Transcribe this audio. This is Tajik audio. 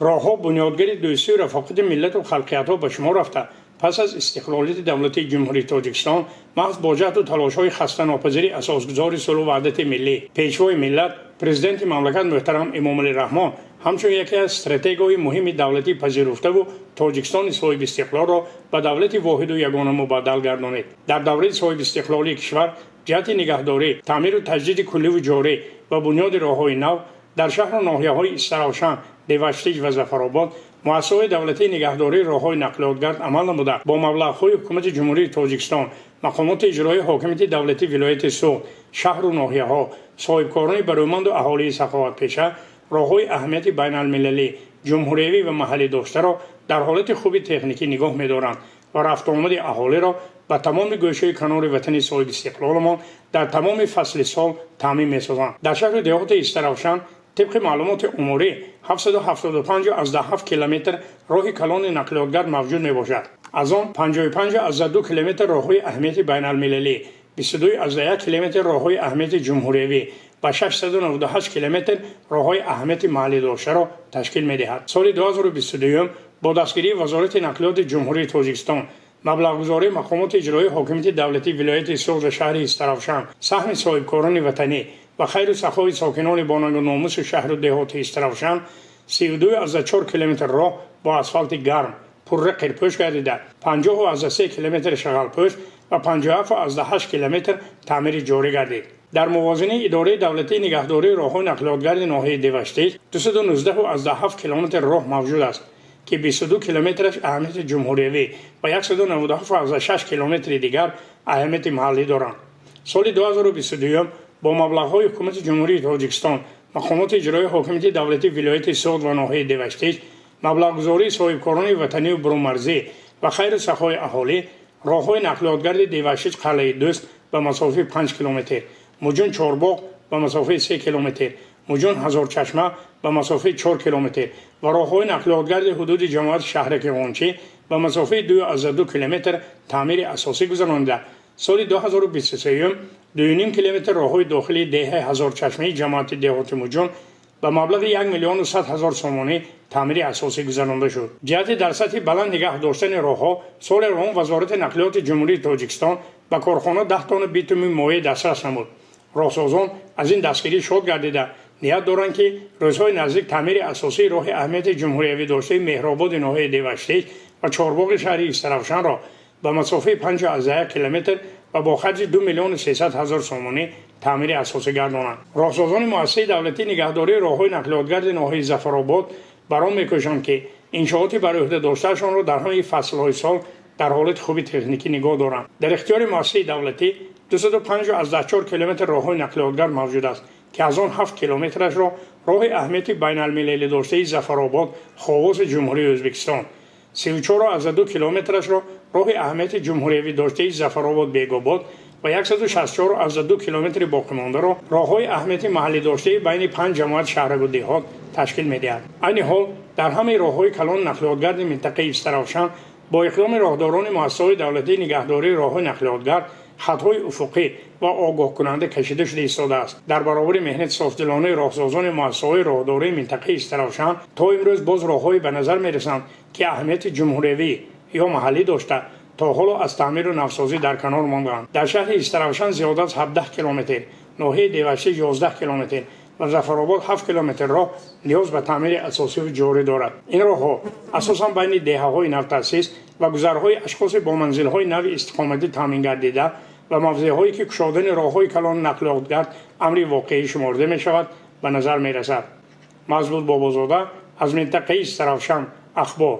Роҳҳо бунёдгари дӯстию рафоқати миллату халқиятҳо ба шумор рафта, пас аз истиқлолияти давлатии Ҷумҳурии Тоҷикистон маҳз бо ҷаҳду талошҳои хастанопазири асосгузори сулҳу ваҳдати миллӣ, Пешвои миллат, Президенти мамлакат муҳтарам Эмомалӣ Раҳмон ҳамчун яке аз стратегияҳои муҳими давлатӣ пазируфтаву Тоҷикистони соҳибистиқлолро ба давлати воҳиду ягона мубаддал гардонид. Дар давраи соҳибистиқлолии кишвар ҷиҳати нигаҳдорӣ, таъмиру таҷдиди кулливу ҷорӣ ва бунёди роҳҳои нав дар шаҳру ноҳияҳои Истаравшан, Деваштич ва Зафаробод муассисаҳои давлатии нигаҳдории роҳҳои нақлиётгард амал намуда, бо маблағҳои Ҳукумати Ҷумҳурии Тоҷикистон, мақомоти иҷроии ҳокимияти давлатии вилояти Суғд, шаҳру ноҳияҳо, соҳибкорони барӯманду аҳолии саховатпеша роҳҳои аҳамияти байналмилалӣ, ҷумҳуриявӣ ва маҳаллӣ доштаро дар ҳолати хуби техникӣ нигоҳ медоранд ва рафтуомади аҳолиро ба тамоми гӯшаи канори ватани соҳибистиқлоламон дар тамоми фасли сол таъмин месозанд. Дар шаҳру деҳоти Истаравшан тибқи маълумоти умурӣ 775,7 километр роҳи калони нақлиётгард мавҷуд мебошад. Аз он 55,2 километр роҳҳои аҳамияти байналмилалӣ, 22,1 километр роҳҳои аҳамияти ҷумҳуриявӣ ва 698 километр роҳҳои аҳамияти маҳаллӣ доштаро ташкил медиҳад. Соли 2022 бо дастгирии Вазорати нақлиёти Ҷумҳурии Тоҷикистон, маблағгузории мақомоти иҷроии ҳокимияти давлатии вилояти Суғд ва шаҳри Истаравшан, саҳми соҳибкорони ватанӣ ва хайру сахои сокинони бонангу номуси шаҳру деҳоти Истаравшан 32,4 километр роҳ бо асфалти гарм пурра қирпӯш гардида, 50,3 километр шағалпӯш ва 57,8 километр таъмири ҷорӣ гардид. Дар мувозинаи идораи давлатии нигаҳдории роҳҳои нақлиётгарди ноҳияи Деваштич 219,7 километр роҳ мавҷуд аст, ки 22 километраш аҳамияти ҷумҳуриявӣ ва 197,6 километри дигар аҳамияти маҳаллӣ доранд. Соли 2022 бо маблағҳои Ҳукумати Ҷумҳурии Тоҷикистон, мақомоти иҷроии ҳокимияти давлатии вилояти Суғд ва ноҳияи Деваштич, маблағгузории соҳибкорони ватанию бурунмарзӣ ва хайру сахои аҳолӣ роҳҳои нақлиётгарди Деваштич Қалъаи Дӯст ба масофаи 5 километр, Муҷун Чорбоғ ба масофаи 3 километр, Муҷун Ҳазорчашма ба масофаи 4 километр ва роҳҳои нақлиётгарди ҳудуди ҷамоати шаҳраки Ғончӣ ба масофаи 2,2 километр таъмири асосӣ гузаронида, соли 2023 2,5 километр роҳҳои дохилии деҳаи Ҳазорчашмаи ҷамоати деҳоти Муҷун ба маблағи 1 миллиону 100 ҳазор сомонӣ таъмири асосӣ гузаронда шуд. Ҷиҳати дар сатҳи баланд нигаҳ доштани роҳҳо соли равон Вазорати нақлиёти Ҷумҳурии Тоҷикистон ба корхона 10 тонна битуми моеъ дастрас намуд. Роҳсозон аз ин дастгирӣ шод гардида, ният доранд, ки рӯзҳои наздик таъмири асосии роҳи аҳамияти ҷумҳуриявӣ доштаи Меҳрободи ноҳияи Деваштич ва Чорбоғи шаҳри Истаравшанро ба масофаи 5,1 километр ва бо харҷи 2 миллиону 300 ҳазор сомонӣ таъмири асосӣ гардонанд. Роҳсозони муассисаи давлатии нигаҳдории роҳҳои нақлиётгарди ноҳияи Зафаробод бар он мекӯшанд, ки иншооти бар ӯҳда доштаашонро дар ҳамаи фаслҳои сол дар ҳолати хуби техникӣ нигоҳ доранд. Дар ихтиёри муассисаи давлатӣ 205,4 километр роҳҳои нақлиётгард мавҷуд аст, ки аз он 7 километрашро роҳи аҳамияти байналмилалӣ доштаи Зафаробод Ховоси Ҷумҳурии Ӯзбекистон, 34,2 километрашро роҳи аҳамияти ҷумҳуриявӣ доштаи Зафаробод Бегобод ва 164,2 километри боқимондаро роҳҳои аҳамияти маҳаллӣ доштаи байни панҷ ҷамоати шаҳрагу деҳот ташкил медиҳад. Айни ҳол дар ҳамаи роҳҳои калони нақлиётгарди минтақаи Истаравшан бо иқдоми роҳдорони муассисаҳои давлатии нигаҳдории роҳҳои нақлиётгард хатҳои уфуқӣ ва огоҳкунанда кашида шуда истодааст. Дар баробари меҳнати софдилонаи роҳсозони муассисаҳои роҳдории минтақаи Истаравшан то имрӯз боз роҳҳое ба назар мерасанд, ки аҳамияти ҷумҳуриявӣ ё маҳаллӣ дошта, то ҳоло аз таъмиру навсозӣ дар канор мондаанд. Дар шаҳри Истаравшан зиёда аз 17 километр, ноҳияи Деваштич 11 километр ва Зафаробод 7 километр роҳ ниёз ба таъмири асосиву ҷорӣ дорад. Ин роҳҳо асосан байни деҳаҳои навтаъсис ва гузарҳои ашхоси бо манзилҳои нави истиқоматӣ таъмин гардида ва мавзеъҳое, ки кушодани роҳҳои калони нақлиётгард амри воқеӣ шуморда мешавад, ба назар мерасад. Мазбут Бобозода аз минтақаи Истаравшан, Ахбор.